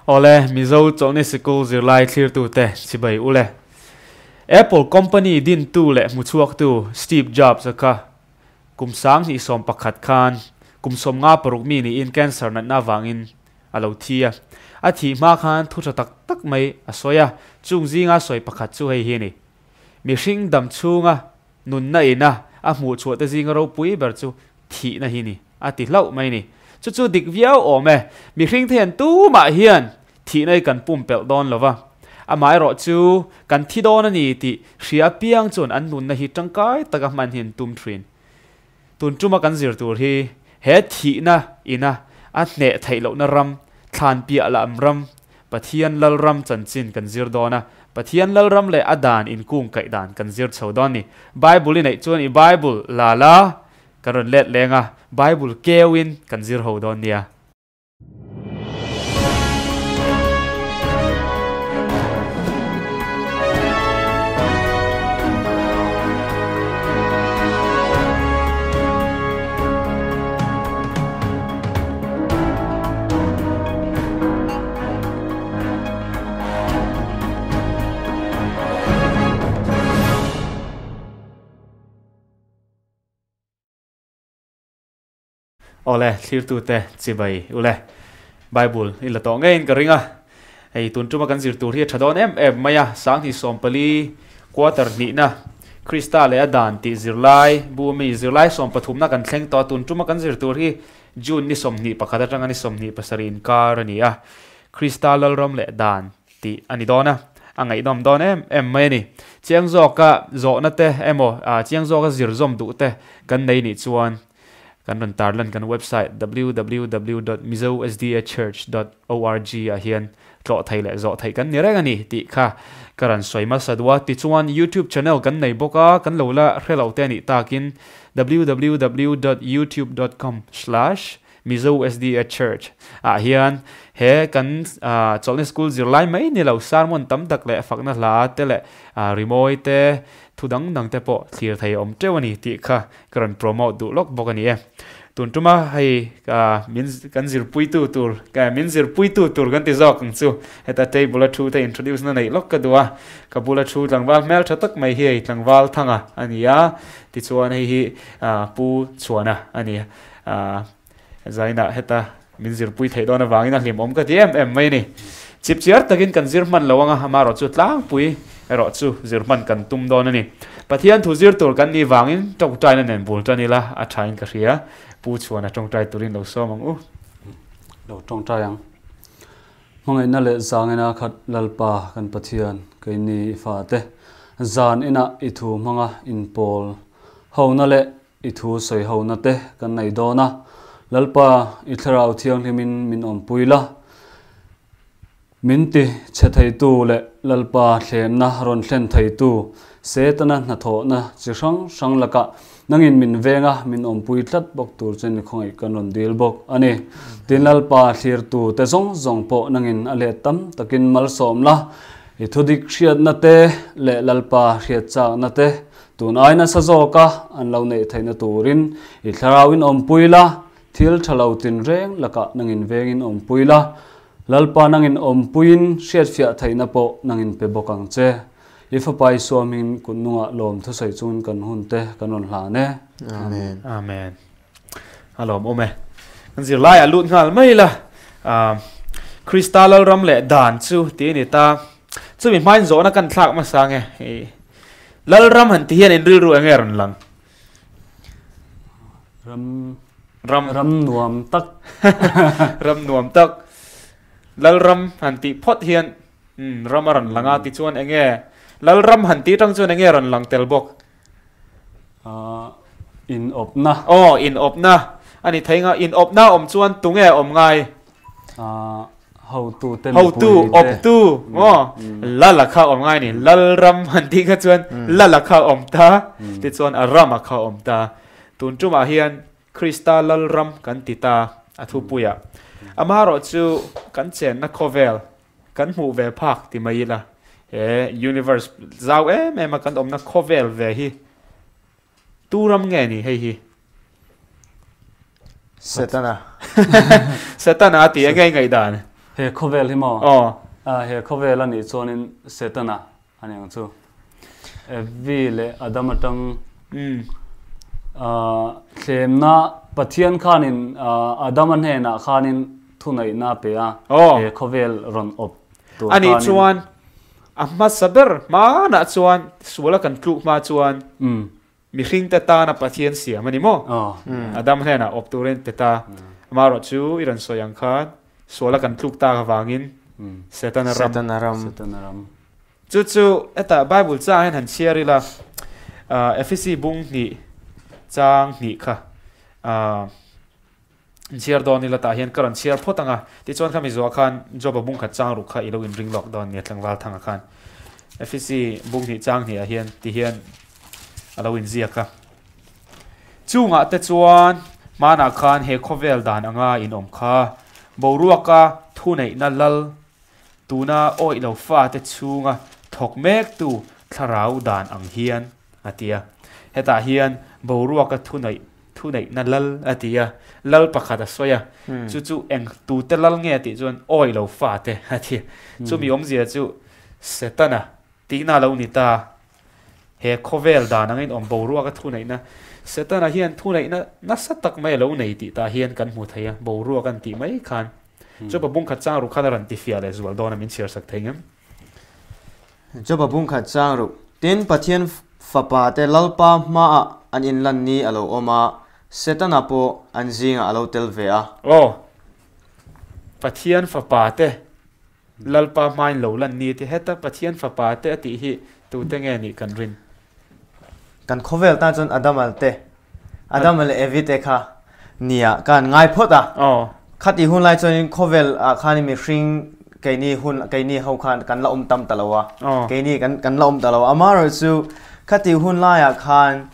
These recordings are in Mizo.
Awle, Mizo Chawlhni Sikul zirlai thlirtute chibai ule. Apple company dintu leh hmuchhuaktu Steve Jobs-a kha kum 2011 khan kum 56 mi niin cancer natna avangin a lo thi a. A thih hma khan thu tha tak tak mai a sawi a, chung zinga sawi pakhat chu hei hi a ni. Mihring dam chhunga nunna ina a hmuhchhuah te zinga ropui ber chu thihna hi ni a ti hlauh mai ni. Chu chu dik viau awm e. Mihring te hian tumah hian thihna hi kan pumpelh dawn lo va. Amaherawh chu kan thi dawn a ni tih hria apiang chuan an nunna hi tangkai taka hman hi an tum thin. Tun tuma kan zir tur hi he thihna ina a hneh theih lohna ram, thlan piah lam ram, Pathian Lalram chanchin kan zir dawn a, Pathian Lalram leh a dan inkung kaih dan kan zir chho dawn ni. Bible i neih chuan i Bible la la kan rawn let leng a, Bible keuin kan zir ho dawn nia. Awle, thlirtute chibai ule. Bible i la tawh ngeiin ka ring a. Hei tun tuma kan zir tur hi a tha dawn em em mai a, 2014 quarter hnihna Krista leh a dan tih zirlai bu ami zirlai sawmpathumna kan thleng tawh a, tun tuma kan zir tur hi June ni 21 atanga ni 27 inkar a ni a, Krista Lalram leh dan tih a ni dawn a, a ngaihnawm dawn em em mai a ni. Chiang zawka zawhna te emaw chiang zawka zir zawm duh te kan nei nih chuan kan rawn tarlan kan website www dot mizosdachurch dot org ah hian tlawh thei leh zawh theih kan ni reng a ni tih kha ka rawn sawi hmasa duh a. Tichuan YouTube channel kan nei bawk a, kan lo la hre lo te a nih takin www dot youtube dot com slash mizosdachurch ah hian he kan chawlhna school zirlai mai ni lo sermon tam tak leh fakna hla te leh rimawi te thu dang dang te pawh thlir thei a awm teuh a ni tih kha ka rawn promote duh lawk bawk a ni e. Tun tuma hei min kan zirpuitu tur min zirpuitu tur kan ti zawk ang chu heta table a thu te introduce na neih lawk ka duh a, ka bula thu tlangval hmel tha tak mai hi hei tlangval thanga a ni a, tichuan hei hi Pu Chhuana a ni a, zainah heta min zirpui theih dawn avangin a hlimawm ka ti em em mai a ni. Chip chiar takin kan zir hman lo anga amaherawh chu tlangpui erawh chu zir hman kan tum dawn a ni. Pathian thu zir tur kan nih vangin tawngtaina nen bul tan ila a thain ka hria. Pu Chhuana tawngtai turin lo sawm ang u. Lo tawngtai ang. Hmangaihna leh zangina khat Lalpa kan Pathian keini i fate zan inah i thu hmanga inpawl hona leh I thu sawi hona te kan nei dawn a, Lalpa i thlarau thianghlimin min awmpui la, min ti chhe theitu leh Lalpa thlemna rawn thlen theitu Setana hnathawhna chi hrang hrang lakah nangin min veng a, min awmpui tlat bawk tur chu ni khawngaih kan rawn dil bawk a ni. Tin Lalpa thlirtu te zawng zawng pawh nangin a let tam takin malsawm la, i thudik hriatna te leh Lalpa hriat chakna te Tun ai nasa zawka an lo neih theihna turin i thlarauin awmpui la, thil tha lo tinreng lakah nangin vengin awmpui la, Lalpa nangin awmpuiin hriatfiah theihna pawh nangin pe bawk ang che. I Fapa Isua hmingin kut nungah lawm thusawi chungin kan hun te kan rawn hlan e. Amen. Amen. A lawm awm e. Kan zirlai ah lut nghal mai la. Krista Lalram leh dan chu ti a ni ta. Chumi hmain zawhna kan thlak hmasa nge. Lalram han ti hian in rilru enge rawn lang? Ram ram ram nuam tak ram nuam tak Lalram han tih phawt hian ram a rawn lang a tichuan enge Lalram han tih atang chuan enge rawn lang tel bawk? In awpna. Aw in awpna a ni thei nga in awpna awm chuan tunge awm ngai? Hotu te Hotu awptu maw lal a kha awm ngai ni Lalram han tih kha chuan lal a kha awm ta tichuan a ram a kha awm ta tun tumah hian Krista Lalram kan ti ta a thupuiah amaherawh chu kan chenna khawvel kan hmuh ve phak ti mai ila he universe zau em em a kan awmna khawvel ve hi Tu ram nge ni hei hi? Setana. Setana a ti enge i ngaihdan? He khawvel hi maw? Aw. He khawvel a nih chuanin Setana a ni ang chu. Evi leh Adam atang thlemna Pathian khanin Adama hnenah khanin thuneihna a pe a, he khawvel rawn awp tur khanin. A nih chuan a hmasa ber hmanah chuan suala kan tluk hma chuan Mihringte tana Pathian siam a ni maw? Adam hnenah awp turin pe ta. Amaherawh chu i rawn sawi ang khan suala kan tluk tak avangin Setana ram. Setana ram. Setana ram. Chu chu hetah Bible chang hian han chhiar ila, Efesi bung hnih chang hnih kha chhiar dawn ila tah hian ka rawn chhiar phawt ang a. Tichuan khami zuah khan Joba bung khat chang ruk kha i lo inring lawk dawn nia tlangval thanga khan. Efesi bung hnih chang hnih ah hian ti hian a lo inziak a. Chungah te chuan hmanah khan he khawvel dan anga inawm kha boruaka thuneihna lal tuna awih lo fate chhunga thawk mektu thlarau dan ang hian a ti a. Hetah hian boruaka thuneih thuneihna lal a ti a, lal pakhat a sawi a, chu chu eng tute lal nge a tih chuan awih lo fate a ti a. Chumi awmzia chu Setana tihna a lo ni ta. He khawvel dan angin awm boruaka thuneihna Setana hian thuneihna nasa tak mai a lo nei tih tah hian kan hmu thei a, boruak an tih mai khan. Chupa bungkhat chang ruk khan a rawn ti fiah leh zual dawn a min chhiar sak thei ngem. Joba bungkhat chang ruk. Tin, Pathian Fapa te Lalpa hmaah an inlan ni a lo awm a, Setana pawh an zingah a lo tel ve a. Aw, Pathian Fapa te Lalpa hmain lo lan ni te heta Pathian Fapa te a tih hi tute nge nih kan rin? Kan khawvel tan chuan Adama te, Adama leh Evi te kha nia ka han ngai phawt a. Khatih hun lai chuanin khawvel ah khanin mihring keini hun keini ho khan kan la awm tam ta lo a. Keini kan kan la awm ta lo a. Amaherawhchu khatih hun laiah khan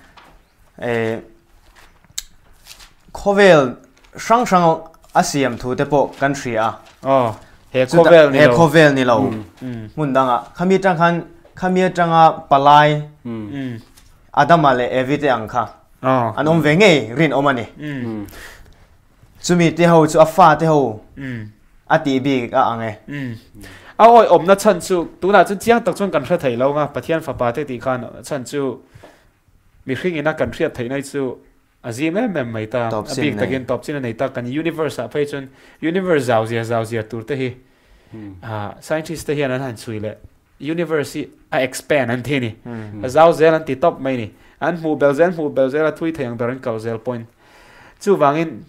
eh khawvel hrang hrang a siam thu te pawh kan hria a. Aw, he khawvel ni lo. He khawvel ni lo. Hmun dangah khami atang khan khami atanga palai Adama leh Evi te ang kha an awm ve ngei rinawm a ni. Chumi te ho chu a fa te ho a tih bik a ang e. A awi awmna chhan chu tunah chuan chiang tak chuan kan hre thei lo ang a, Pathian fapa te tih khan chhan chu Mihring ina kan hriat theihna hi chu a zim em em mai ta. A bik takin tawp chin a nei ta. Kan universe ah phei chuan universe zau zia zau zia tur te hi scientist te hian an han chhui leh universe hi a expand an ti a ni. A zau zel an ti tawp mai a ni. An hmuh bel zel hmuh bel zel a thui thei ang ber an kal zel pawhin. Chuvangin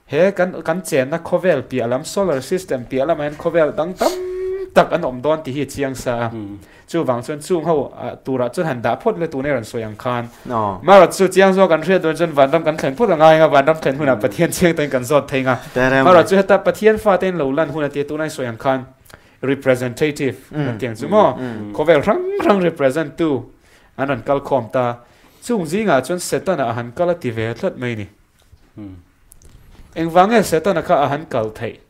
He kan kan chenna khawvel piah lam, solar system piah lamah hian khawvel dang tam tak an awm dawn tih hi a chiang sa a. Chuvang chuan chung ho turah chuan han dah phawt le tuna i rawn sawi ang khan. Marawt chu chiang zawk kan hriat dawn chuan vanram kan thlen phawt a ngai ang a, vanram thlen hunah Pathian chiang takin kan zawt thei ang a. Marawt chu heta Pathian fate in lo lan hun a tia tuna i sawi ang khan representative kan ti ang chu maw? Khawvel hrang hrang represent tu an rawn kal khawm ta. Chung zingah chuan Setana a han kal a ti ve tlat mai ni. Engvang nge Setana kha a han kal theih?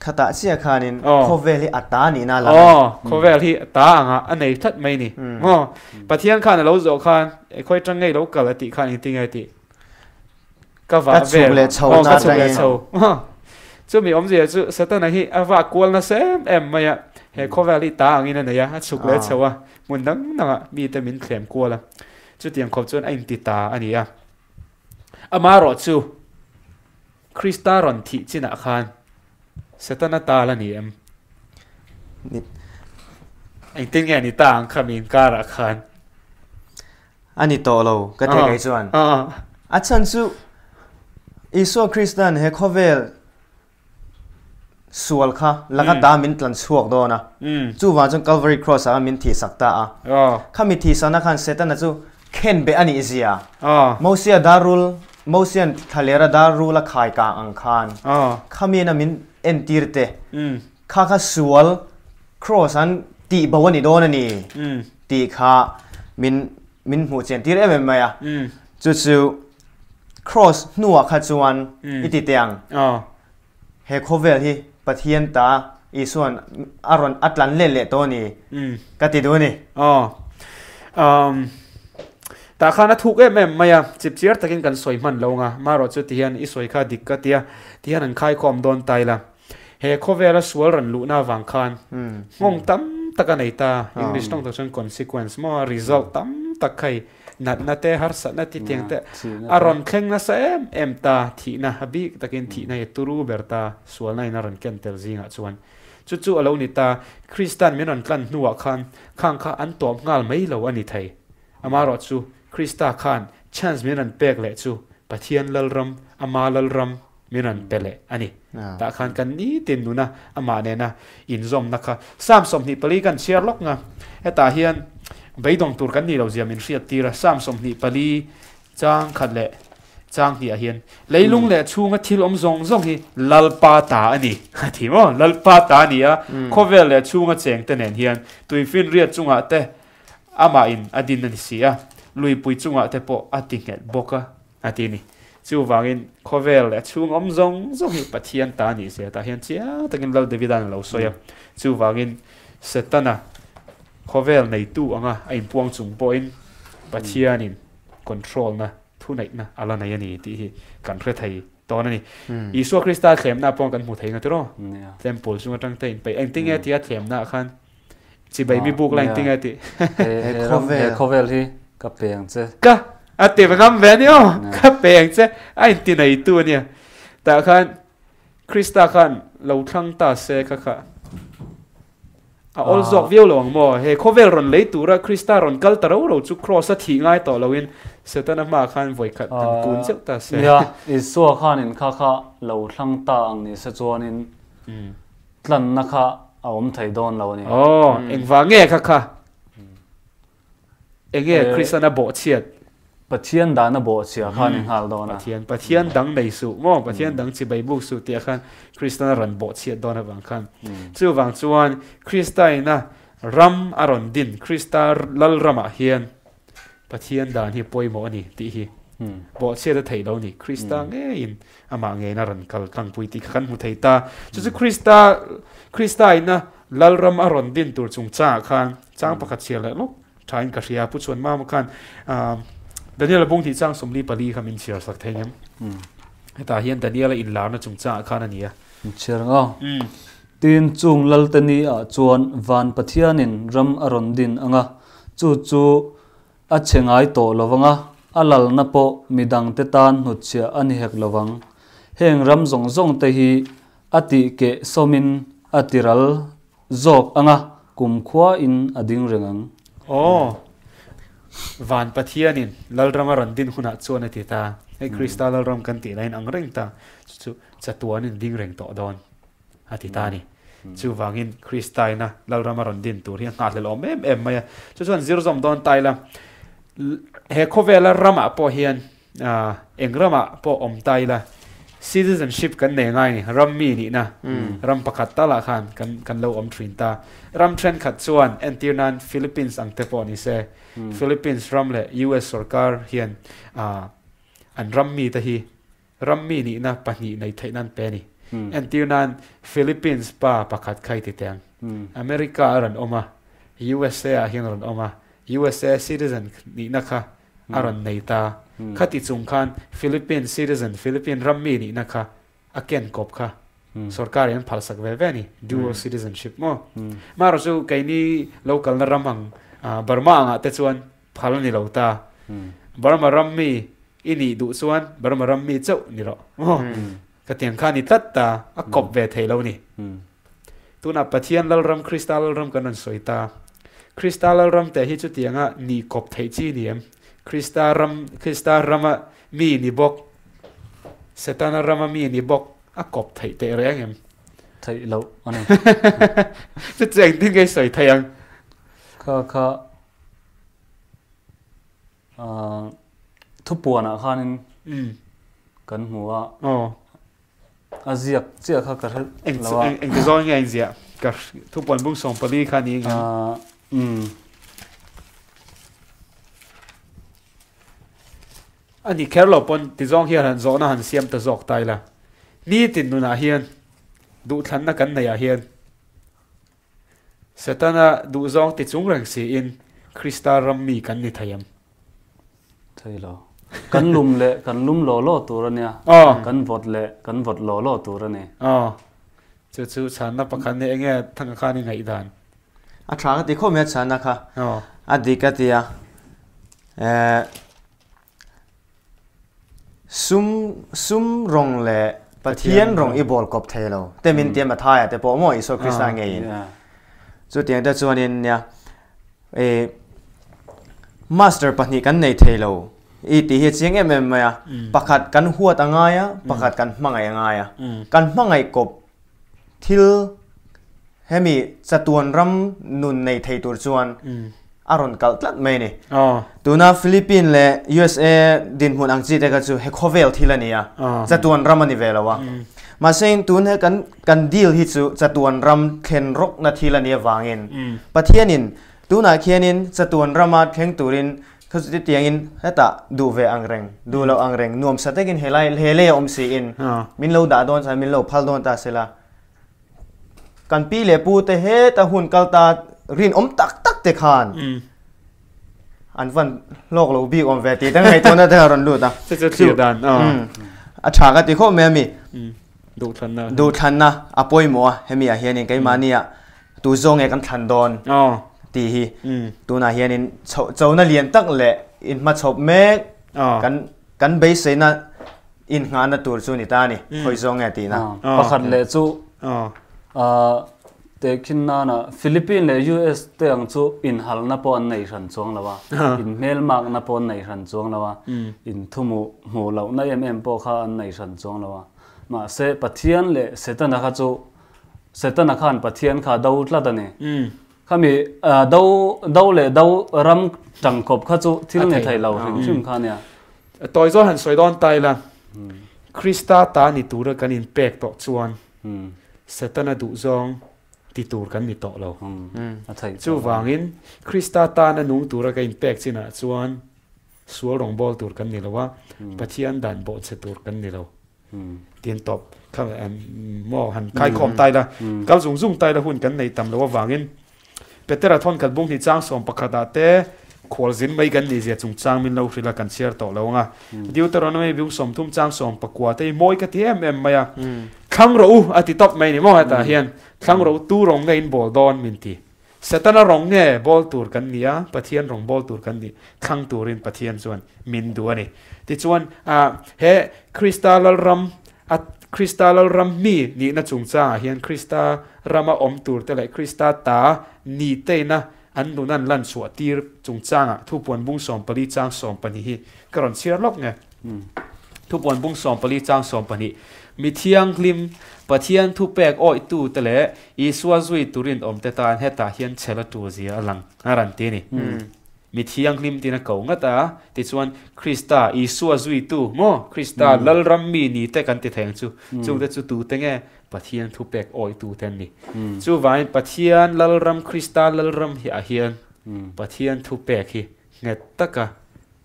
Khatah chiah khanin khawvel hi a ta nihna a lang e. Aw, khawvel hi a ta anga a nei tlat mai ni. Maw? Pathian khan a lo zawh khan, e khawi tang ngei lo kal a tih khan engtin nge tih? Ka vah vel. Ka chhuk leh chho na atangin. Chumi awmzia chu Setana hi a vah kual nasa em em mai a, he khawvel hi ta angin a nei a, a chhuk leh chho a, hmun dang dangah mite min thlem kual a. Chutiang khawp chuan a inti ta a ni a. Amaherawh chu Krista rawn thih chinah khan Setana tal a ni em? Engtin nge a ni ta ang kha mi inkarah khan? A ni tawh lo ka ti kei chuan. A chhan chu Isua Krista'n he khawvel Sual kha laka ta min tlan chhuak dawn a. Chuvang chuan Calvary Cross ah min thihsak ta a. Khami thihsakna khan Setana chu khen beh a nih zia. Mosia darul, Mosian thlalera darul a khai kang ang khan khamiin a min entir te kha kha sual Cross an tih bo a ni dawn a ni tih kha min min hmuh chian tir em em mai a. Chu chu Cross hnuah kha chuan i ti teh ang. He khawvel hi Pathian ta Isua'n a rawn a tlan let leh tawh a ni ka ti duh a ni. Aw. Tah khan a thuk em em mai a, chipchiar takin kan sawi hman lo nga, marawh chu tihian i sawi kha dik ka tia, tihian an khaikhawm dawn ta ila. He khawvela sual rawn luhna avang khan nghawng tam tak a nei ta, English tawng tak chuan consequence maw, result tam tak kha i natna te, harsatna te tiang te a rawn thleng nasa em em ta, thihna a bik takin thihna hi a turu ber ta, sualna in a rawn ken tel zingah chuan. Chu chu a lo ni ta, Kristan min rawn tlan hnuah khan khang kha an tawp nghal mai lo a ni thei. Amaherawh chu Krista khan chance min rawn pek leh chu Pathian Lalram, Ama Lalram min rawn pe leh a ni. Tah khan kan nitin nuna Amah nena inzawmna kha Psalm 24 kan chhiar lawk nga. Hetah hian beidawng tur kan nih lo zia min hriat tir a, Psalm 24 chang khat leh chang hnih ah hian leilung leh chhunga thil awm zawng zawng hi Lalpa ta a ni a ti maw? Lalpa ta a ni a, khawvel leh chhunga chengte nen hian tuifinriat chungah te Amah in a din a ni si a, luipui chungah te pawh a ti nghet bawk a, a ti a ni. Chuvangin khawvel leh a chhung awm zawng zawng hi Pathian ta a nih zia tah hian chiang takin Lal Davida'n a lo sawi a. Chuvangin Setana khawvel neitu anga a inpuang chung pawhin Pathianin control-na, thuneihna a la nei a ni tih hi kan hre thei tawn a ni. Isua Krista thlemna pawh kan hmu thei nga tiraw? Temple chung atang te inpeih engtinge tia thlemnaah khan Chibai mi buk lai tinge ti. He khawvel hi ka pe ang che. Ka a ti ngam ve ni aw ka pe ang che a in ti nei tu ania. Tah khan Krista khan lo thlang ta se kha kha a awl zawk viau lo ang maw he khawvel rawn lei tura Krista rawn kal ta ro ro chu cross a thih ngai tawh loin Setana hmaah khan vawi khat han kun zeuh ta se. Nia, Isua khanin kha kha lo thlang ta ang ni se chuanin Tlanna kha a awm thei dawn lo a ni. Aw, engvang nge kha kha? Enge Kristian a bawhchhiat? Pathian dan a bawhchhia kha a ni nghal dawn a. Pathian, Pathian dang nei suh maw? Pathian dang chibai buk suh tih ah khan Kristian a rawn bawhchhiat dawn avang khan. Chuvang chuan Krista ina ram a rawn din, Krista lal ramah hian Pathian dan hi pawimawh a ni tih hi bawhchhiat a theih lo a ni. Krista ngeiin Amah ngeiin a rawn kal tlangpui tih kha kan hmu thei ta. Chu chu Krista, Krista ina Lalram a rawn din tur chungchangah khan chang pakhat chhiar leh lawk thain ka hria. Pu Chuan Mama khan Daniel-a bung tih chang 44 kha min chhiar sak thei ngem. Hetah hian Daniel-a inlarna chungchangah khan a ni a. Min chhiar ang a. Tin, chung Lalte ni ah chuan Van Pathianin ram a rawn din ang a, chu chu A chhe ngai tawh lo vang a, a lalna pawh midangte tan hnutchhiah a ni hek lo vang. Heng ram zawng zawng te hi a tih keh sawmin a ti ral zawk ang a, kumkhua in a ding reng ang. Aw, Van Pathianin Lalram a rawn din hunah chuan a ti ta. Hei Krista Lalram kan tih laiin ang reng ta, chu chu chatuanin ding reng tawh dawn. A ti ta a ni. Chuvangin Kristaina Lalram a rawn din tur hi a nghahhlelh awm em em mai a. Chu chuan zir zawm dawn ta ila, he khawvela ramah pawh hian eng ramah pawh awm ta ila, citizenship kan nei ngai a ni, ram mi nihna, ram pakhat talah khan kan kan lo awm thin ta. Ram thenkhat chuan entir nan Philippines ang te pawh ni se, Philippines ram leh US sorkar hian an ram mite hi Ram mi nihna pahnih nei theih nan pe a ni. Entir nan Philippines pa pakhat kha i ti teh ang. America a rawn awm a, USA ah hian a rawn awm a, USA citizen nihna kha a rawn nei ta. Khati chung khan Philippines citizen, Philippine ram mi nihna kha a ken kawp kha sorkar in an phalsak ve ve a ni, dual citizenship maw. Amaherawhchu chu keini lo kalna ram ang Burma angah te chuan phal a ni lo ta. Burma ram mi i nih duh chuan Burma ram mi chauh ni rawh. Maw? Ka tiang kha a ni tlat ta, a kawp ve thei lo ni. Tunah Pathian Lalram, Krista Lalram kan rawn sawi ta. Krista Lalram teh hi chutianga nih kawp theih chi ni em? Krista ram, Krista rama mi ni bawk, Setana rama mi ni bawk a kawp theih teh reng em? Theih loh a ni. Chutiang engtin nge i sawi thei ang? Kha kha Thupuanah khanin kan hmu a, a ziak chiah kha ka hre lo a. Engti zawn nge a inziah? Ka thupuan bung 14 kha ni engem? A ni kher lo pawn ti zawng hian han zawhna han siam ta zawk ta ila. Nitin nunah hian duhthlanna kan neihah hian Setana duhzawng ti chung reng siin Krista ram mi kan ni thei em? Thei lo. Kan lum leh kan lum law law tur a nia. Kan vawt leh kan vawt law law tur a ni. Aw. Chu chu chhanna pakhat nia enge thanga khan i ngaihdan? A tha ka ti khawp mai a chhanna kha. A dik a ti a. Eh sum sum rawng leh Pathian rawng i bawl kawp thei lo. Te min tiam a thaia te pawh maw Isua Krista ngeiin. Chutiang te chuanin nia eh master pahnih kan nei thei lo i tih hi a chiang em em mai a. Pakhat kan huat a ngai a, pakhat kan hmangaih a ngai a. Kan hmangaih kawp thil hemi chatuan ram nun nei thei tur chuan a rawn kalh tlat mai a ni. Tuna Philippine leh USA dinhmun ang chi te kha chu he khawvel thil a ni a, chatuan ram a ni ve lo a. Mahse in tun he kan kan deal hi chu chatuan ram thlen rawkna thil a nih avangin Pathianin tunah khianin chatuan rama thleng turin Khaw tiangin hetah duh ve ang reng, duh loh ang reng, nuamsa takin helai he lei a awm siin min lo dah dawn chuan min lo phal dawn ta sela. Kan pi leh pu te heta hun kal ta rinawm tak tak te khan an van hlawk lo bik awm ve tih te ngaihtuahna te a rawn lut a. Chu chu thlir dan. A tha ka ti khawp mai a mi. Duhthlanna. Duhthlanna a pawimawh a hemi ah hianin keimahni ah Tu zawng nge kan thlan dawn tih hi tunah hianin chona lian tak leh inhmachhawp mek kan kan beiseina innghahna tur chu ni ta a ni, khawi zawng nge tihna. Pakhat leh chu tehkhin nana Philippine leh US te ang chu inhalna pawh an nei hran chuang lo a, inhmelmakna pawh an nei hran chuang lo a, inthumu hmuh lohna em em pawh kha an nei hran chuang lo a. Mahse Pathian leh Setana kha chu Setana khan Pathian kha a do tlat a ni. Khami do do leh do ram tangkawp kha chu thil ni thei lo hrim hrim kha a nia. Tawi zawn han sawi dawn ta ila, Krista ta ni tura kan inpek tawh chuan Setana duhzawng ti tur kan ni tawh lo. Chuvangin Krista tana nung tura ka inpek chinah chuan sual rawngbawl tur kan ni lo a, Pathian dan bawhchhe tur kan ni lo. Tin tawp kha maw han khai khawm tai la kal zung zung tai la hun kan nei tam lo avangin Petera thawn khat bung hi chang sawm pakhat ah te khual zin mai kan nih zia chung chang min lo hrilh a kan chhiar tawh lo anga Deuteronomy bung 30 chang sawm pakua te hi mawi ka ti em em mai a thlang rawh u a ti tawp mai ni maw hetah hian thlang rawh u tu rawng nge in bawl dawn min ti Setana rawng nge bawl tur kan ni a, Pathian rawng bawl tur kan ni thlang turin Pathian chuan min duh a ni. Tichuan, he Krista Lalram, a Krista Lalram mi nihna chungchangah hian Krista rama awm turte leh Krista ta ni teina an nun an lan chhuah tir chungchangah Thupuan bung 14 chang 12 hi ka rawn chhiar lawk nge. Thupuan bung 14 chang 12, Mi thianghlim, Pathian thupek awihtute leh Isua zui turin awmte tan hetah hian chhel a tul zia a lang a rawn ti a ni. Mi thianghlim tiin a ko ngat a, tichuan Krista, Isua zuitu maw? Krista Lalram mi ni te kan ti thei ang chu. Chungte chu tute nge? Pathian thupek awihtute an ni. Chuvangin Pathian Lalram, Krista Lalram hi ah hian Pathian thupek hi nghet taka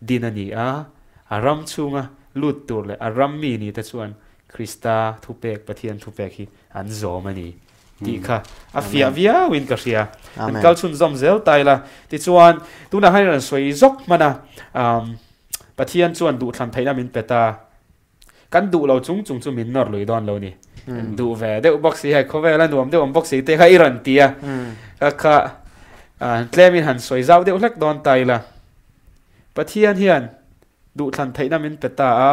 din a ni a, a ram chhunga lut tur leh a ram mi ni te chuan Krista thupek, Pathian thupek hi an zawm a ni tih kha a fiah viau in ka hria. An kal chhunzawm zel ta ila. Tichuan, tunah khan i rawn sawi zawk hman a, Pathian chuan duhthlan theihna min pe ta. Kan duh lo chung chung chu min nawr lui dawn lo ni. Duh ve deuh bawk si hei, khawvel a nuam deuh awm bawk si te kha i rawn ti a. Kha kha tlemin han sawi zau deuh hlek dawn ta ila. Pathian hian duhthlan theihna min pe ta a,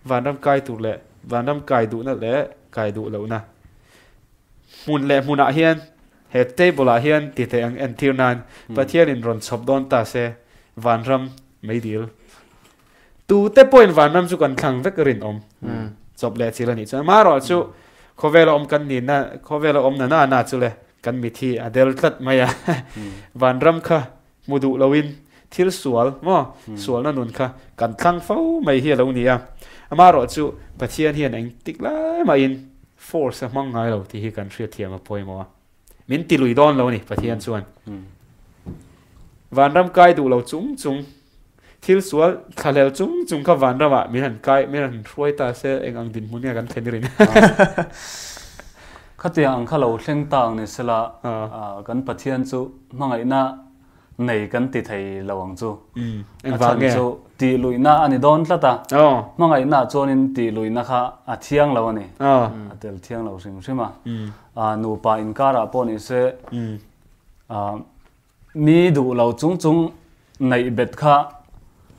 vanram kai tur leh vanram kai duhna leh kai duh lohna hmun leh hmunah hian he table ah hian ti theih ang entir nan Pathianin rawn chhawp dawn ta se vanram meidil tute pawhin vanram chu kan thlang vek rinawm chawp leh chil a nih chuan amaherawh chu khawvela awm kan nihna khawvela awm na na na chu le kan mithi a del tlat mai a vanram kha Hmu duh loin thil sual maw sualna nun kha kan thlang fo mai hi a lo ni a. Amaherawh chu Pathian hian eng tik lai mahin force a hmang ngai lo tih hi kan hriatthiam a pawimawh a. Min ti lui dawn lo a ni Pathian chuan. Vanram kai duh lo chung chung, thil sual thlahlel chung chung kha vanramah min han kai, min han hruai ta se eng ang dinhmun nge kan thlen i rin. Khatiang ang kha lo thleng ta ang ni sela kan Pathian chu hmangaihna. nei kan ti thei lo ang chu. Eng A vang chhan nge? chu tih luihna a ni dawn tlat a. Hmangaihna ah chuanin tih luihna kha a thiang lo a ni. A tel thiang lo hrim hrim a. Nupa inkarah pawh ni se mi duh lo chung chung neih bet kha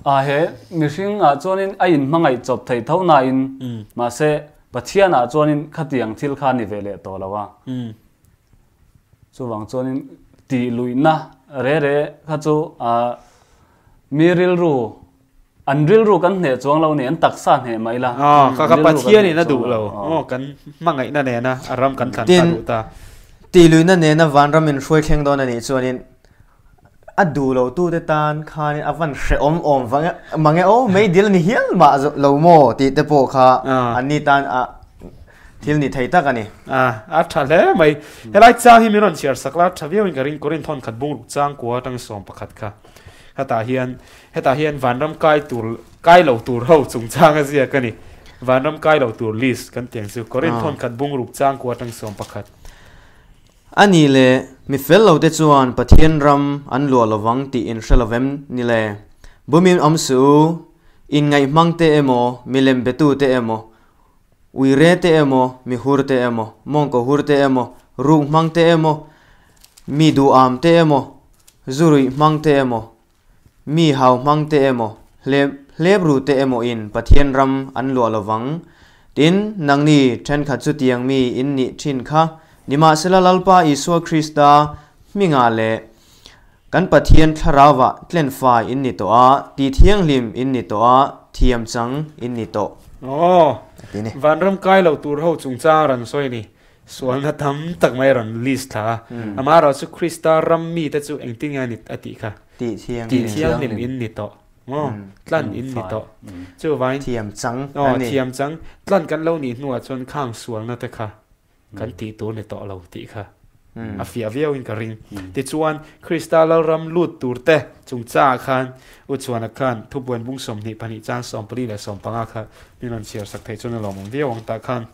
a he mihring ah chuanin a inhmangaih chawp thei tho nain mahse Pathian ah chuanin khatiang thil kha ni ve leh tawh lo a. Chuvang chuanin tih luihna re re kha chu mi rilru an rilru kan hneh chuang lo ni an taksa hneh mai la. Ka ka Pathian in a duh lo aw kan hmangaihna nena a ram kan thlan ta duh ta. Tih luihna nena vanram in hruai thleng dawn a nih chuanin a duh lo tute tan khanin a van hrehawm awm vang mange aw meidil ni hial mah lo maw tih te pawh kha an ni tan a thil ni thei tak a ni. A tha hle mai. Helai chang hi min rawn chhiar sak la tha viauin ka ring Korin thawn khat bung ruk chang kua atang 11 kha. Hetah hian hetah hian vanram kai tur kai lo tur ho chungchang a ziak a ni. Vanram kai lo tur list kan tiang chu Korin thawn khat bung ruk chang kua atang 11. A nih leh, mi fel lote chuan Pathian ram an luah lovang tih in hre lovem ni le? Bumin awm suh u, inngaihhmang te emaw, milem betu te emaw, uire te emaw, mi hur te emaw, mawngkaw hur te emaw, ruk hmang te emaw, mi duham te emaw, zuruih hmang te emaw, Mi hau hmang te emaw, hlep hlep ru te emaw in Pathian ram an luah lovang. Tin, nangni thenkhat chu tiang mi in nih thin kha, nimahsela Lalpa Isua Krista hmingah leh kan Pathian thlarauah tlenfai in ni tawh a, ti thianghlim in ni tawh a, thiam chang in ni tawh. Aw, A ti ni. Vanram kai lo tur ho chungchang a rawn sawi a ni. Sualna tam tak mai a rawn list thla a. Amaherawh chu Krista ram mite chu engtin nge a ni a tih kha? Tih thianghlim. Tih thianghlim in ni tawh. Maw? Tlan in ni tawh. Chuvangin. Thiam chang a ni. Aw, thiam chang. Tlan kan lo nih hnuah chuan khang sualna te kha kan tih tur ni tawh lo tih kha a fiah viauin ka ring. Tichuan, Krista Lalram lut tur te chungchangah khan U Chuana khan thubuan bung 22 chang 14 leh 15 kha min rawn chhiar sak theih chuan a lawmawm viau ang tah khan.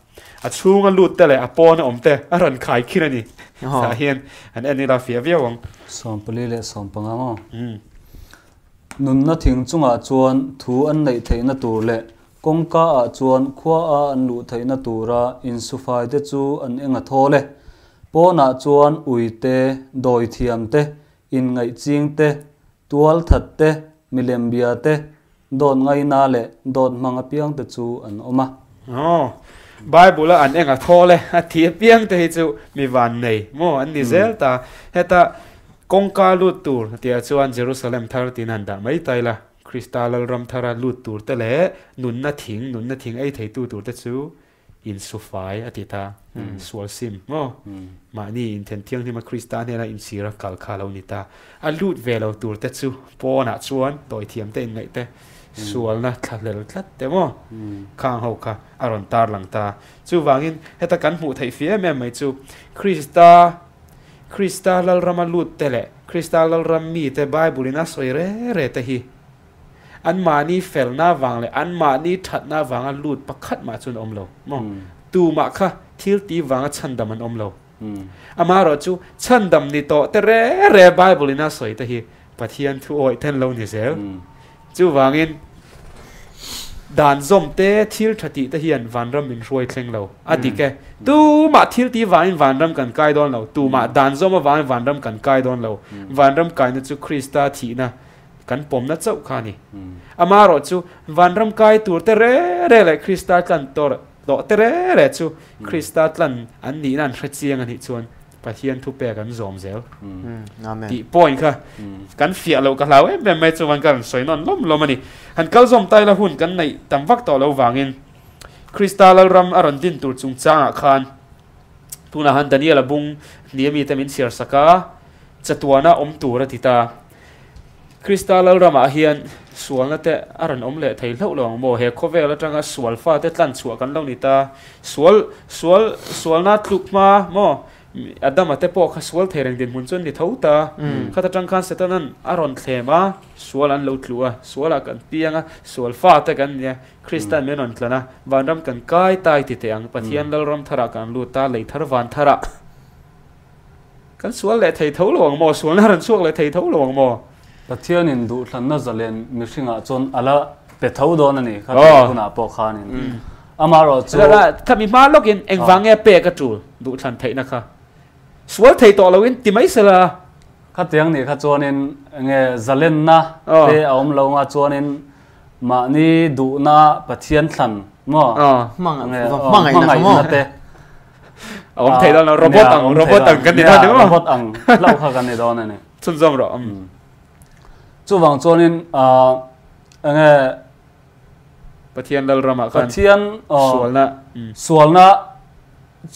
A chhunga lut te leh a pawna awm te a rawn khai khin a ni. Tah hian an en ila fiah viau ang. 14 leh 15 maw? Nunna thing chungah chuan thu an neih theihna tur leh kawngka ah chuan khua a an luh theihna tura insufai te chu an eng a thawl e. Pawnah chuan ui te, dawithiam te, inngaihching te, tualthat te, milembia te, Dawt ngaina leh dawt hmang apiang te chu an awm a. Aw, Bible a an eng a thawl e, a thi apiang te hi chu mi van nei maw an ni zel ta. Heta kawngka lut tur tia chuan Jerusalem thar tiin han dah mai ta ila, Krista Lalram thara lut tur te leh nunna thing, nunna thing ei theitu tur te chu insufai a ti ta, sual sim maw? Mahni inthen thianghlima Krista hnena insir a kal kha a lo ni ta. A lut ve lo tur te chu pawnah chuan tawithiam te inngaih te, sualna thlahlel tlat te maw? Khang ho kha a rawn tar lang ta. Chuvangin heta kan hmuh theih fih em em mai chu Krista, Krista Lalrama lut te leh Krista Lalram mite Bible in a sawi re re te hi Anmahni felna vang leh anmahni thatna vanga lut pakhat mah chu an awm lo maw? Tumah kha thil ti vanga chhandam an awm lo. Amaherawh chu chhandam ni tawh te re re Bible in a sawi te hi Pathian thu awih ten lo ni zel. Chuvangin dan zawm te thil tha tih te hian vanram min hruai thleng lo. A dik e. Tumah thil ti vangin vanram kan kai dawn lo. Tumah dan zawm avangin vanram kan kai dawn lo. Vanram kaina chu Krista thihna Kan pawmna chauh kha a ni. Amaherawh chu vanram kai tur te re re leh Krista tlan tawr tawh te re re chu Krista tlan an nihna an hre chiang a nih chuan Pathian thupek an zawm zel tih point kha kan fiah loh ka hlau em em mai chuan ka rawn sawi nawn lawm lawm a ni. Han kal zawm ta ila hun kan neih tam vak tawh lo vangin Krista Lalram a rawn din tur chungchangah khan tunah han Daniel-a bung hnih ami te min chhiar sak a, chatuana awm tur a ti ta. Krista Lalramah hian sualna te a rawn awm leh thei hlauh lo ang maw? He khawvel atanga sual fate tlan chhuah kan lo ni ta. Sual, sual, sualna tluk hma maw? Adama te pawh kha sual thei reng dinhmun chu an ni tho ta. Khat atang khan Setanan a rawn thlem a, sual an lo tlu a, sualah kan piang a, sual fate kan ni a, Kristan min rawn tlan a, vanram kan kai tai ti teh ang, Pathian Lalram tharah kan lut ta, lei thar van tharah. Kan sual leh thei tho lo ang maw? Sualna rawn chhuak leh thei tho lo ang maw? Pathianin duhthlanna zalen mihringah chuan a la pe tho dawn a ni kha tih hunah pawh khanin amaherawh chu. Khami hma lawkin engvang nge pek a tul duhthlan theihna kha? Sual thei tawh loin ti mai sela. Khatiang nih kha chuanin enge zalenna te a awm lo nga chuanin mahni duhna Pathian thlan maw? Hmangaihna te. Awm thei dawn lo robot ang robot ang kan ni dawn ni maw? Robot ang hlauh kha kan ni dawn a ni. Chhunzawm rawh. Chuvang chuanin enge Pathian lal ramah khan Pathian sualna sualna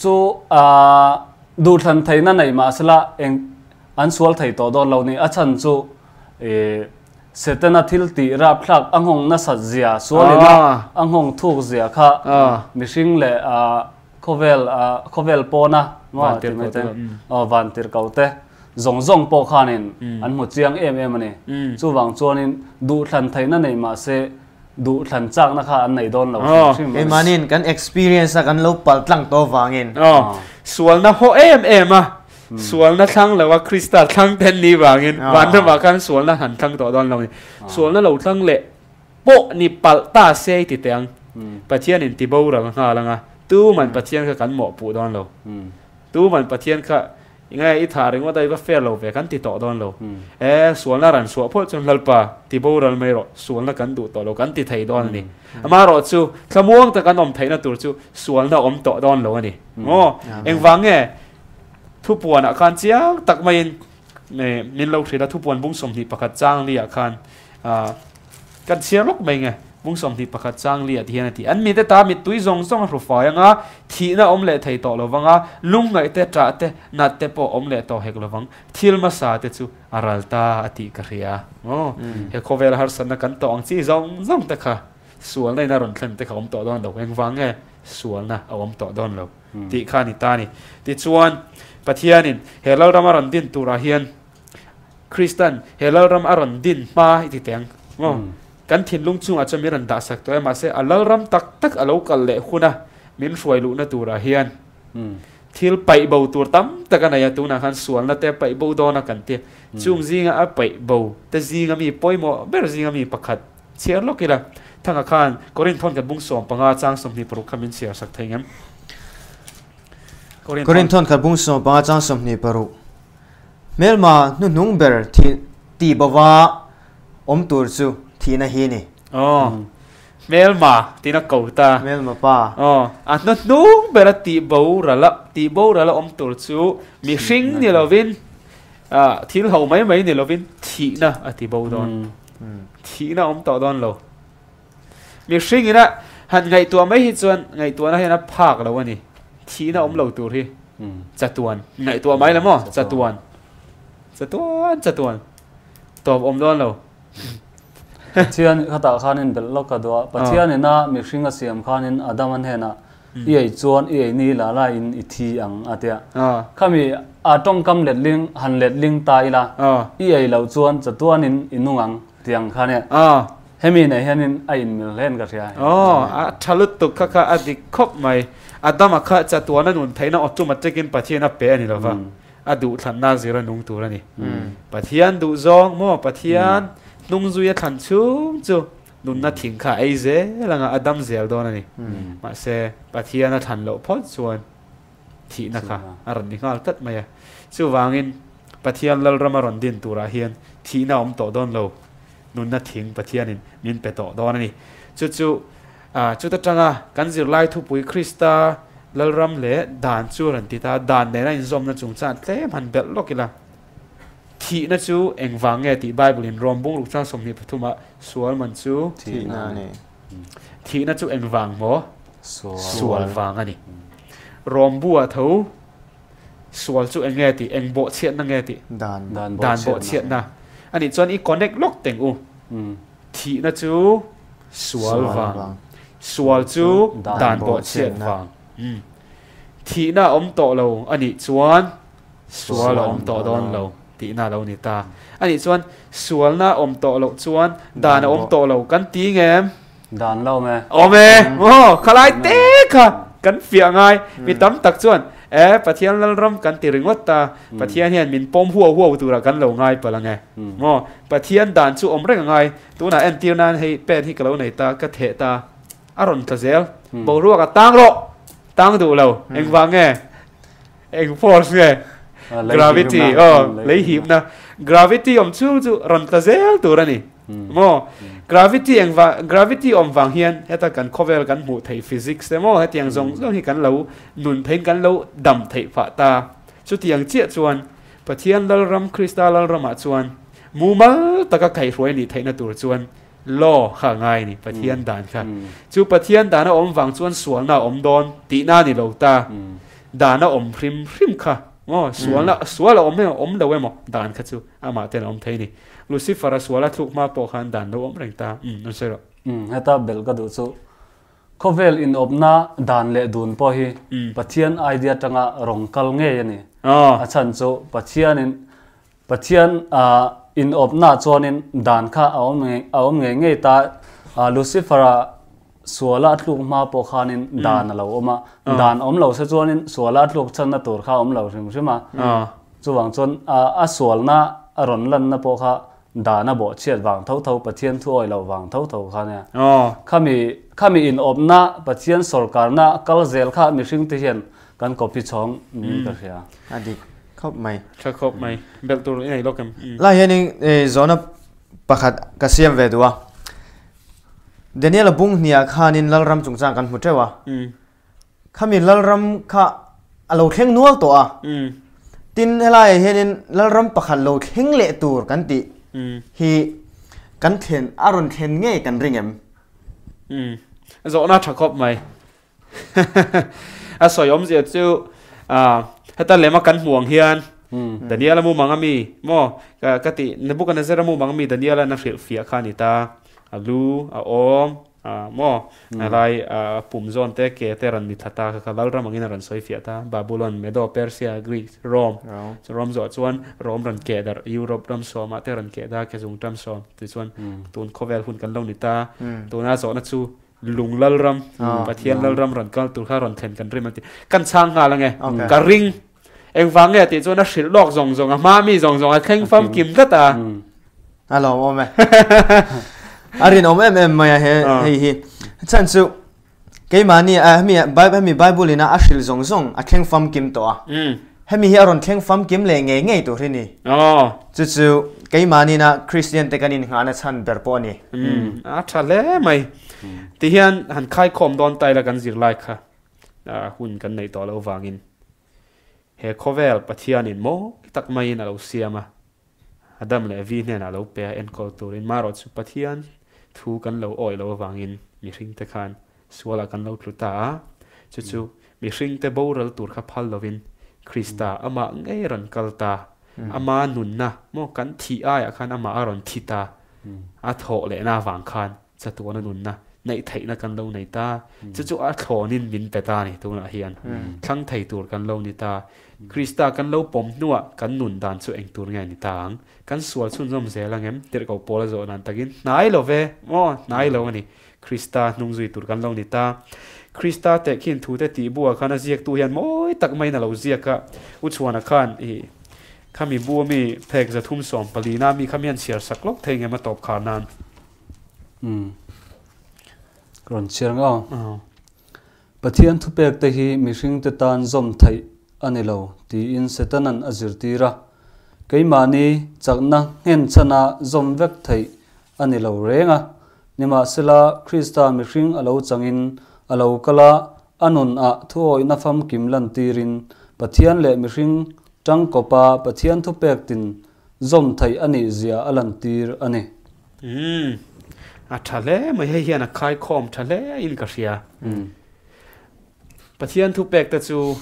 chu duhthlan theihna nei mahsela eng an sual thei tawh dawn lo ni a chhan chu Setana thil tih rapthlak a nghawng nasat zia sualina a nghawng thuk zia kha mihring leh khawvel khawvel pawna maw ti mai te van tirhkoh te zawng zawng pawh khanin an hmu chiang em em a ni. Chuvang chuanin duhthlan theihna nei mahse duhthlan chakna kha an nei dawn lo hrim hrim a ni. Keimahniin kan experience a kan lo pal tlang tawh vangin. Sualna haw em em a, sualna thlang lo a Krista thlang ten ni vangin vanramah khan sualna han thlang tawh dawn lo a ni. Sualna lo thlang leh pawh ni palh ta se i ti teh ang. Pathianin ti boral nghal ang a, tuman Pathian kha kan mawhpuh dawn lo. Tuman Pathian kha nge i tha ringawt a i va fair lo ve kan ti tawh dawn lo. E, sualna ran suah phawt chuan Lalpa ti boral mai rawh, sualna kan duh tawh lo kan ti thei dawn a ni. Amaherawh chu thlamuang tak an awm theihna tur chu sualna awm tawh dawn lo a ni. Maw? Engvang nge thupuanah khan chiang tak maiin min lo hrilh a, thupuan bung 21 chang liah khan kan chhiar lawk mai nge, bung 21 chang liah ti hian a ti. An mite ta mittui zawng zawng a hru fai anga, thihna awm leh thei tawh lo vanga, lungngaih te, ṭah te, nat te pawh awm leh tawh hek lo vang, thil hmasa te chu a ral ta a tih ka hria. Aw, he khawvela harsatna kan tawh ang chi zawng zawng te kha sualna in a rawn thlen te kha awm tawh dawn lo. Engvang nge sualna a awm tawh dawn lo tih kha a ni ta a ni. Tichuan, Pathianin he Lalram a rawn din turah hian Kristan he Lalram a rawn din hma i ti teh ang maw? Kan thinlung chungah chuan min rawn dahsak tawh e, mahse a Lalram tak tak a lo kal leh huna min hruai luhna turah hian thil paih bo tur tam tak a nei a, tunah khan sualna te paih bo dawn a kan ti. Chung zinga a paih bo te zinga mi pawimawh ber zinga mi pakhat Chhiar lawk ila, Thanga khan Korinth hawn khat bung 15 chang 26 kha min chhiar sak thei ngem? Korinth hawn khat bung 15 chang 26 Hmelma hnuhnung ber thi tih bova awm tur chu thihna hi ni. Aw, hmelma tiin a ko ta. Hmelma pa. Aw, a hnuhnung bera tih borala, tih borala awm tur chu mihring ni lovin, thil ho mai mai ni lovin thihna a ti bo dawn. Thihna awm tawh dawn lo. Mihring ina han ngaihtuah mai hi chuan ngaihtuahna hian a phak lo a ni. Thihna awm lo tur hi chatuan ngaihtuah mai la maw? Chatuan. Chatuan chatuan. Tawp awm dawn lo. Pathian khatah khanin belh lawk ka duh a. Pathian ina mihring a siam khanin Adama hnenah I ei chuan i ei ni la la in i thi ang a tia. Khami a tawngkam letling han letling ta ila i ei loh chuan chatuan in i nung ang tiang kha nia. Hemi nei hian in a inmil hlen ka hria. Aw a tha lutuk kha kha a dik khawp mai. Adama kha chatuan a nun theihna automatic in Pathian a pe a ni lova. A duhthlanna zir a nung tur a ni. Pathian duhzawng maw Pathian hnungzui a thlan chhung chu Nunna thing kha a ei zel anga a dam zel dawn a ni. Mahse, Pathian a thlan loh phawt chuan thihna kha a rawn ni nghal tlat mai a. Chuvangin, Pathian Lalram a rawn din turah hian thihna a awm tawh dawn lo. Nunna thing Pathianin min pe tawh dawn a ni. Chu chu chuta tanga kan zirlai thupui Krista Lalram leh dan chu a rawn ti ta. Dan nena inzawmna chungchang tlem han belh lawk ila. Thihna chu engvang nge tih Bible in Rom bungruk chang 23 ah sual man chu Thihna a ni. Thihna chu engvang maw? Sual vang a ni. Rom bu ah tho sual chu eng nge tih, eng bawhchhiatna nge tih? Dan. Dan bawhchhiatna. A nih chuan i connect lawk teng u. Thihna chu sual vang. Sual chu dan bawhchhiat vang. Thihna a awm tawh lo a nih chuan Sual a awm tawh dawn lo tihna a lo ni ta. A nih chuan sualna a awm tawh loh chuan dan a awm tawh lo kan ti ngem? Dan lo awm e. Awm e. Aw, khalai te kha. kan fiah ngai. Mi tam tak chuan e Pathian lalram kan ti ringawt ta, Pathian hian min pawm huau huau turah kan lo ngai palh ang e. Maw? Pathian dan chu awm reng a ngai. Tunah entir nan hei pen hi ka lo nei ta, ka theh ta. A rawn tla zel. Boruak a tang rawh! Tang duh lo. Engvang nge? Eng force nge? Gravity, aw, lei hipna. Gravity awm chhung chu rawn tla zel tur a ni. Maw? Gravity engva, gravity awm vang hian heta kan khawvel kan hmuh theih physics te maw hetiang zawng zawng hi kan lo nun theihin kan lo dam theih phah ta. Chutiang chiah chuan Pathian Lalram, Krista Lalramah chuan mumal taka kaihhruai nih theihna tur chuan law kha a ngai a ni, Pathian dan kha. Chu Pathian dana awm vang chuan sualna a awm dawn tihna a ni lo ta. Dan a awm hrim hrim kha maw, sualna, sual a awm emaw awm lo emaw dan kha chu amah ten a awm thei a ni. Lucifer-a sual a thluk hma pawh khan dan lo awm reng ta. Umm, an sawi rawh. Umm, heta belh ka duh chu khawvel inawpna dan leh dun pawh hi Pathian idea atanga rawn kal ngei a ni. A chhan chu Pathianin Pathian inawpna chuanin dan kha a awm a awm ngei ngei ta. Lucifer-a suala a tluk hma pawh khanin dan a lo awm a, dan awm lo se chuanin suala a tluk chhanna tur kha a awm lo hrim hrim a. Chuvang chuan a sualna a rawn lanna pawh kha dan a bawhchhiat vang tho tho, Pathian thu awi loh vang tho tho kha nia. Khami khami inawpna Pathian sawrkarna kal zel kha mihringte hian kan copy chhawng niin ka hria. A dik khawp mai. Tha khawp mai. Belh tur i nei lawk em? Lai hianin zawhna pakhat ka siam ve duh a. Daniel-a bung hniah khanin Lalram chungchang kan hmu teuh a. Khami Lalram kha a lo thleng nual tawh a. Tin, helaiah hianin Lalram pakhat lo thleng leh tur kan tih hi kan thlen, a rawn thlen ngei kan ring em? Zawhna tha khawp mai. A sawi awmzia chu heta lema kan hmuh ang hian Daniel-a mumang a mi maw ka tih Nebuchadnezzar-a mumang a mi Daniel-a'n a hrilh fiah kha a ni ta. A lu a awm maw a lai pum zawn te ke te rawn ni thla ta kha kha Lalram angin a rawn sawi fiah ta. Babulon, Medo, Persia, Greece, Rome chu Rome zawh chuan Rome rawn keh darh Europe ram sawmah te rawn keh da ke zung ram sawm tichuan tun khawvel hun kan lo ni ta. Tuna zawhna chu Lung Lalram, Pathian Lalram rawn kal tur kha rawn thlen kan rim an ti. Kan chhang nghal ange. Ka ring. Engvang nge tih chuan a hrilh lawk zawng zawng a hma mi zawng zawng a thleng famkim tlat a. A lawm awm e. A rinawm em em mai a he hei hi. Chhan chu keimahni a hemi hemi Bible in a a hrilh zawng zawng a thleng famkim tawh a. Hemi hi a rawn thleng famkim leh ngei ngei tur hi ni. Chu chu keimahni na Kristian te kan innghahna chhan ber pawh a ni. A tha hle mai. Tihian han khaikhawm dawn ta ila kan zirlai kha hun kan neih tawh loh vangin he khawvel Pathianin mawi tak maiin a lo siam a, Adam leh Evi hnenah a lo pe a enkawl turin marawh chu Pathian thu kan lo awih loh avangin mihringte khan sualah kan lo tlu ta a, chu chu mihringte boral tur kha phal lovin Krista amah ngei rawn kal ta, ama nunna maw kan thih aiah khan amah a rawn thi ta, a thawh lehna avang khan chatuana nunna neih theihna kan lo nei ta, chu chu a thlawnin min pe ta a ni tunah hian thlang thei tur kan lo ni ta, Krista kan lo pawm hnuah kan nun dan chu eng tur nge ni ta ang, kan sual chhunzawm zel ang em? Tirhkoh pawl a zawh dan takin hnai lo ve maw hnai lo a ni. Krista hnung zui tur kan lo ni ta. Krista tehkhin thute tih buah khan a ziaktu hian mawi tak maiin a lo ziak a. U Chhuana khan ih khami bu ami phek 314 na mi khami an chhiar sak lawk thei ngem a tawp khar nan. Umm. Rawn chhiar ngau. Pathian thupek te hi mihring te tan zawm theih a ni lo tiin Setanan a zirtir a. Keimahni chakna nghen chhana zawm vek theih a ni lo reng a. Nimahsela, Krista mihring a lo changin a lo kal a, a nun ah thuawihna famkim lantirin Pathian leh mihring tangkawpa Pathian thupek tin zawm theih a nih zia a lantir a ni. Umm, a tha hle mai, hei hian a khaikhawm tha hle in ka hria. Pathian thupek te chu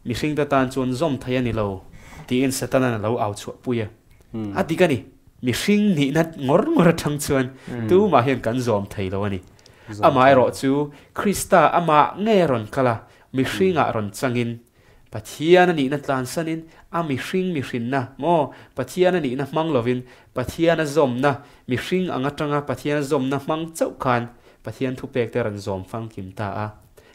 mihring te tan chuan zawm thei a ni lo tiin Setanan a lo au chhuah pui a. A dik a ni, mihring nihna ngawr ngawr atang chuan tumah hian kan zawm thei lo a ni. Amaherawh chu Krista amah ngei a rawn kal a, mihringah rawn changin Pathian a nihna tlansanin a mihring mihrinna maw? Pathian a nihna hmang lovin Pathian a zawmna, mihring ang atanga Pathian a zawmna hmang chauh khan Pathian thupek te rawn zawm fangkim ta a.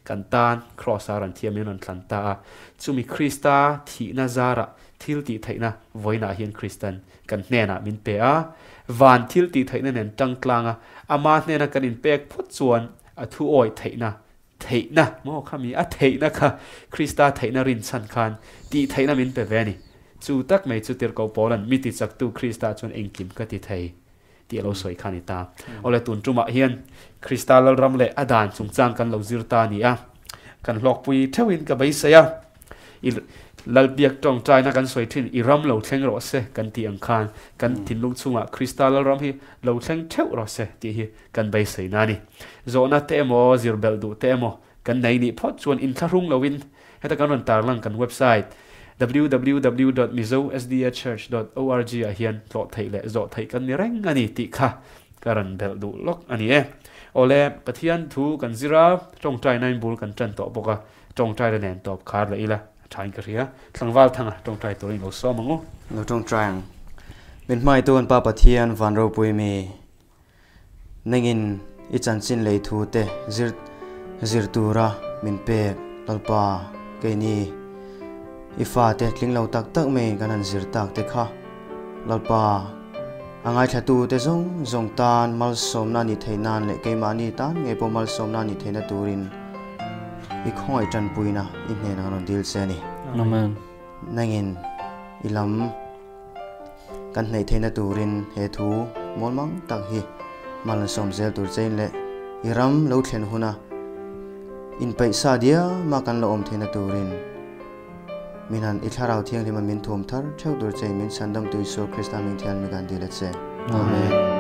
Kan tan Kraws a rawn thiam in rawn thlan ta a. Chumi Krista thihna zarah thil tih theihna vawiinah hian Kristan kan hnenah min pe a. Van thil tih theihna nen tang tlang a, ama hnena kan inpek phawt chuan a thu awi theihna, theihna maw khami a theihna kha Krista theihna rinchhan khan tih theihna min pe ve a ni. Chu tak mai chu Tirhkoh Paulan mi tichaktu Krista chuan engkim ka ti thei. Tih a lo sawi kha a ni ta. Awle tun tumah hian Krista Lalram leh a dan chungchang kan lo zir ta a ni a, kan hlawkpui theuhin ka beisei a, i Lalbiak tawngtaina kan sawi thin i ram lo thleng rawh se kan tih ang khan kan thinlung chungah Krista Lalram hi lo thleng theuh rawh se tih hi kan beiseina a ni. Zawhna te emaw zir belh duh te emaw kan nei nih phawt chuan inthlahrung loin Heta kan rawn tarlang kan website www.mizosdachurch.org ah hian tlawh theih leh zawh theih kan ni reng a ni tih kha ka rawn belh duh lawk a ni e. Awle, Pathian thu kan zir a, tawngtai nain bul kan tan tawh bawk a, tawngtai la nen tawp khar leh ila a thain ka hria. Tlangval thanga tawngtai turin lo sawm ang u. Lo tawngtai ang. Min hmaitu an Pa Pathian van ropui mi. Nangin i chanchin lei thu te zir zir tura min pek Lalpa keini i fate tling lo tak tak mai kan han zir tak te kha Lalpa a ngaithlatu te zawng zawng tan malsawmna ni thei nan leh keimahni tan ngei pawh malsawmna ni theihna turin i khawngaih tanpuina i hnenah rawn dil che a ni. Amen. Nangin i lam Kan hnaih theihna turin he thu mualmang tak hi mal an sawm zel tur chein leh i ram lo thlen huna inpeih sa diama kan la awm theihna turin min han i thlarau thianghlima min thuam thar theuh tur chein min chhandamtu Isua Krista hming thian mi kan dil a che. Amen.